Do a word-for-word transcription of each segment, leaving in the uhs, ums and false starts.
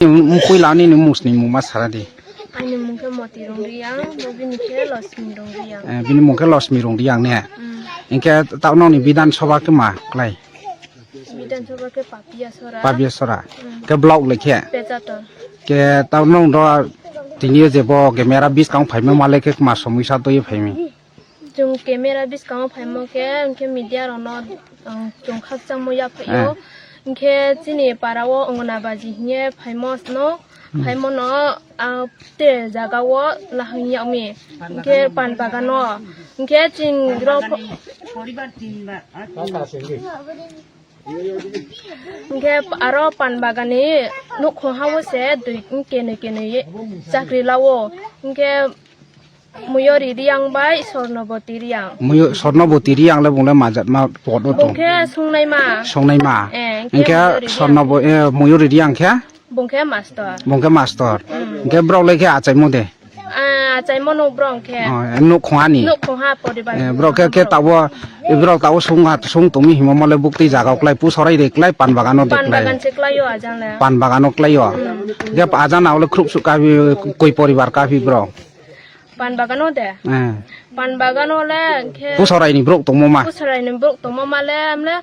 Mung puila nini mung sini mung ma sara di. Ani mung khe Moti Rongriang, bo bini khe Losmi Rongriang. Eh, bini mung khe Losmi Rongriang ne. Hmm. Hinkhe ta nokni Bidhan Sabha khe ma klai? Bidhan Sabha khe Papia Sora. Papia Sora. Hmm. Khe block le khe? Pejator. Khe ta nokni do tini je bo camera buskang phaima male khe ma somoi sa twi phaimi? Chwng camera bwskango phaimo khe, hinkhe media rokno, um, chwng khakchangmo yaphaio. Eh. Hinkhe chini para o Ongnabaji hinkhe phaimo no, hmm, phaimo no, ah, te jaga o lahai yakmi. Hinkhe pan bagan o. Hinkhe chwng rok hinkhe aro pan bagan ni nukhung ha o se dui kenwi kenwi chakri lao. Hinkhe Muyori Riang bai Sornoboti Riang. Muyo-, Sornoboti Riang le bung le majatma pod o tong. Bung khe songnaima. Songnaima. Eh, hinkhe hinkhe Muyori Riang. Sornobo-, eh, Muyori Riang khe? Bung khe mastor. Bung khe mastor. Hmm. Hinkhe borok le khe achaimo de? Ah, achaimo no borok khe. Oh, eh, nukhung ani? Nukhung ha poribar. Eh, borok khe, khe tabo, eh, borok tabo song ha, song tongmi himo mole bukti jaga o klai pusorai de klai pan bagano de klai. Pan bagan se klai o ajang le. Pan bagano klai o. Hmm. Hinkhe ajana ole khrup suk kabi koi poribar kabi borok? Pan bagano de? Eh. Pan bagano le khe Pusorai ni borok tongmo ma? Pusorai ni borok tongmo ma le, amle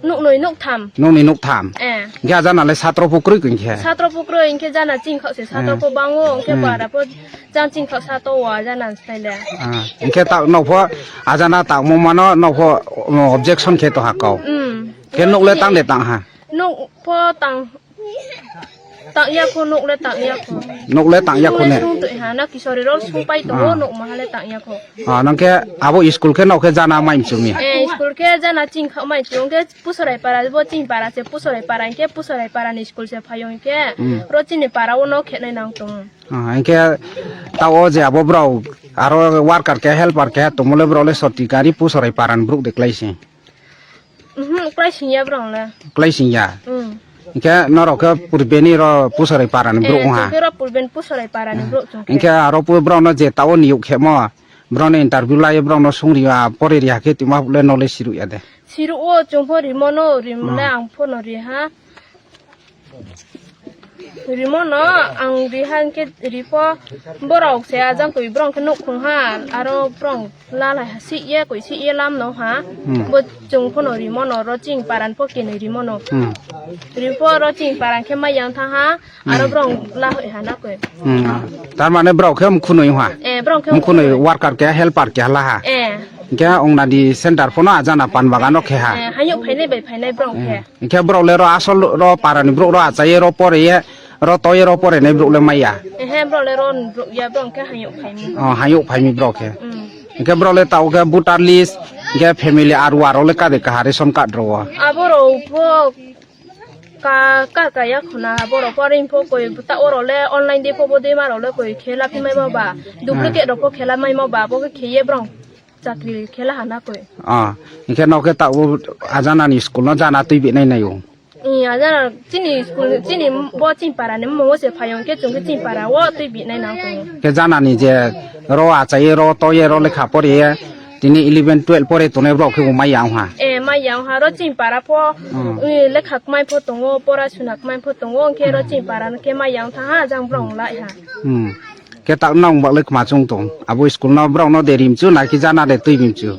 nuknwi nuktham. Nuknwi nuktham? Eh. Hinkhe ajana le satro pho kwrwi hinkhe? Satro pho kwrwi hinkhe jana chingkhok se satro pho bango, hinkhe para pho jang chingkhok sato o ajana sai le. Ah. Hinkhe ta nokpho ajana tangmo mano nokpho, oh, objection khe to ha kau. Hmm. Khe nuk le tang de tang ha? Nuk pho tang Tang ya kho, nuk le tang ya kho. Nuk le tang ya kho ne? Sung twi ha, na kisori rol sung pai tongo, ah, nuk maha le tang ya kho. Ah, nang khe abo school khe nok khe jana mai mchumi? Eh, school khe jana ching kha mai chung khe Pusorai para, bo ching para se Pusorai para, hinkhe Pusorai para ni school se phayo hinkhe, hmm, ro chini para o nok khe nai nang tongo. Ah, hinkhe ta o je abo borok aro worker khe helper khe tongmo le borok le soti gari Pusorai para ni borok de klai se. Mhm, klai singya borok le. Klai singya? Hmm. Hinkhe norok khe purbeni ro Pusorai para ni borok wngha? Eh, chwng khe ro purbeni Pusorai para ni borok chwng khe. Hinkhe aro pu-, borok no je ta o niyok khemo, borok no interview lai borok no sung ri ya, pore ri ya khe twma le nole siruk ya de? Siruk o, chwng pho rimo no, rim le, hmm, ang pho no ri ha. Rimo no ang riha hinkhe ripo borok se ajang koi borok khe nukhung ha aro borok lalai ha sih ye koi sih ye lam no ha. Hmm. Bo chwng phono rimo no ro ching paran po kinwi rimo no. Hmm. Ripo ro ching paran khe mai yang tha ha aro, hmm, borok lahoi ha na koi. Hmm. Tar mane borok khe mkhunui ha. Eh, borok khe mkhunui mkhunui. Worker khe helper khe hala ha. Eh. Hinkhe ongna di center phono ajana pan bagano khe ha. Eh, hayuk phainai bai phainai borok khe. Eh. Hinkhe borok le ro asol ro para ni borok ro achai ye ro pore ye ro to ye ro pore nai borok le maya. Ehe, borok le ro ni borok ya, borok khe hayuk phaimi. Oh, hayuk phaimi borok khe. Hmm. Hinkhe borok le tao khe voter list, hinkhe family R O R o le kade kaha ration card ro o? Abo ro pho ka, ka, ka ya khuna, borok pore info koi ta oro le online de pho bo de ma ro le koi khela phi mai ma ba. Hmm. Duplicate ro pho khela mai ma ba, bo khe kheye borok. Chakri khela hana koi. Ah, hinkhe no khe ta o ajana ni school no jana twi binai nai o. Ni ajana chini school, chini bo chini para ni mo se phayo khe chwng khe chini para o twi binai nang koi. Khe jana ni je ro achai ro to ye ro lekha pore ye tini eleven twelve pore tonai borok khe bo mai yang ha. Eh, mai yang ha ro chini para pho, hmm, eh, lekha kmai pho tongo, pora suna kmai pho tongo, hinkhe ro chini para khe mai yang tha ha jang borok lai ha. Hmm. Khe ta nang baklai khma chwng tong. Abo school no borok no de rim chu naki jana de twi bim chu?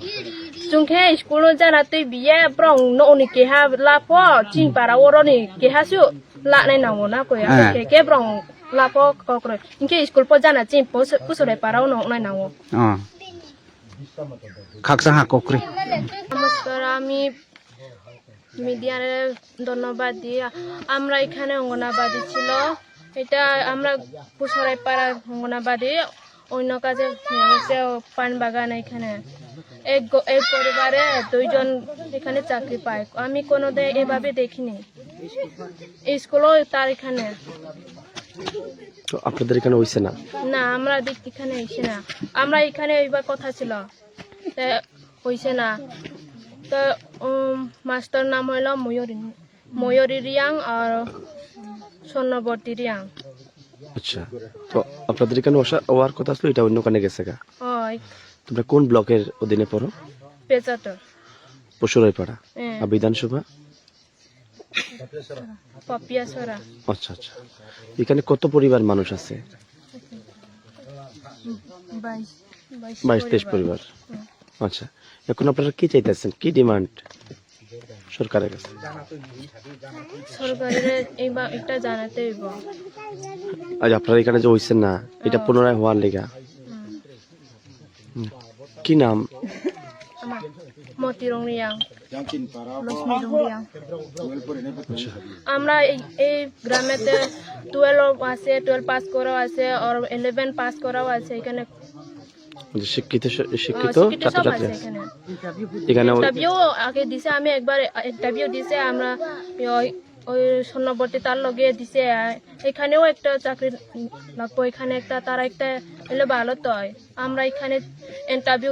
Chwng khe school no jana twi biye borok no ni keha lapho chini para oro ni keha su lanai nango na koi. Eh. Khe, khe borok lapho kokroi. Hinkhe school po jana chini po-, Pusorai para o no nai nango. Oh. Khaksa ha kokroi. নমস্কার, আমি মিডিয়ারে ধন্যবাদ দিই। আমরা এখানে অঙ্গনাবাদি ছিল, এটা আমরা পুসরাইপাড়ার অঙ্গনাবাদি, অন্য কাজে হচ্ছে পান বাগান এখানে। এক গ-, এক পরিবারে দুইজন এখানে চাকরি পায়, আমি কোনোদিন এভাবে দেখিনি। স্কুলও তার এখানে। তো আপনাদের এখানে হইছে না? না, আমরা দিক এখানে হইছে না। আমরা এখানে ওইবার কথা ছিল, তে হইছে না। তো, উম, মাস্টার নাম হইলো ময়ূরী, ময়ূরী রিয়াং আর স্বর্ণবর্তী রিয়াং। আচ্ছা, তো আপনাদের এখানে ওসা-, হওয়ার কথা ছিল, এটা অন্য কানে গেছে গা? ওই। তোমরা কোন ব্লকের অধীনে পড়ো? পেচাতর। পশুরাইপাড়া। হ্যাঁ। আর বিধানসভা? পাপিয়াছড়া। আচ্ছা, আচ্ছা। এখানে কত পরিবার মানুষ আছে? বাইশ। বাইশ তেইশ পরিবার। আচ্ছা, এখন আপনারা কি চাইতেছেন, কি ডিমান্ড সরকারের কাছে? সরকারের এই বা-, এটা জানাতে হইব। আজ আপনারা এখানে যে হইছেন না, এটা পুনরায় হওয়ার লেগা। হুম। হুম। কি নাম? আমার মতিরং রিয়াং। লক্ষ্মী রুংরিয়াং। আমরা এই, এই গ্রামেতে টুয়েলভ আছে, টুয়েলভ পাস করাও আছে, আর ইলেভেন পাস করাও আছে এখানে। যে শিক্ষিত স-, আহ, শিক্ষিত শিক্ষিত সব আছে ছাত্রছাত্রী আছে। এখানে। এখানে ওই ইন্টারভিউ আগে দিছে, আমি একবার ইন্টারভিউ দিছে, আমরা ওই, ওই স্বর্ণবর্তী তার লগে দিছে, আহ, এখানেও একটা চাকরি লাগবো, এখানে একটা, তারা একটা এলে ভালো তো হয়। আমরা এখানে ইন্টারভিউ